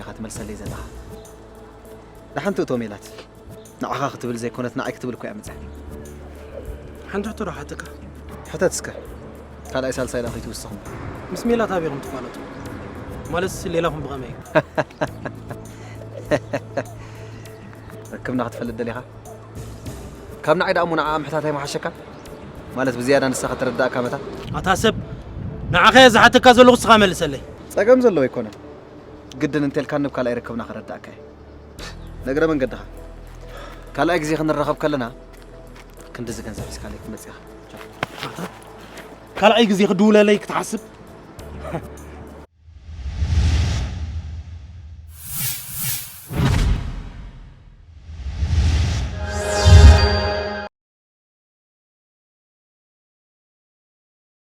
ኢኻ ትመልሰለይ ዘለኻ። ደሓን ትእቶ ሜላት። ንዓኻ ክትብል ዘይኮነት ንዓይ ክትብል እኮ እያ መጽያ። ሓንቲ ሕቶ ዶ ሓተካ? ሕተት እስከ። ካልኣይ ሳልሳይ ዳ ከይትውስኹም። ምስ ሜላት ኣበይ ኢኹም ትፋለጡ? ማለትስ ሌላኹም ብኸመይ እዩ? ርክብና ክትፈልጥ ደሊኻ? ካብ ንዓይ ደኣ እሞ ንዓኣ ምሕታታይ ምሓሸካ? ማለት ብዝያዳ ንሳ ከተረዳእካ መታ? ኣታ ሰብ ንዓኸ ዝሓተካ ዘለኹ እስኻ መልሰለይ። ጸገም ዘለዎ ኣይኮነን። ግድን እንተልካ ንብ ካልኣይ ርክብና ከረዳእካ እየ። ነግረ መንገድኻ ካልኣይ ግዜ ክንራኸብ ከለና ክንድዚ ገንዘብ ሒዝካለይ ክትመጽእ ኢኻ። ካልኣይ ግዜ ክድውለለይ ክትሓስብ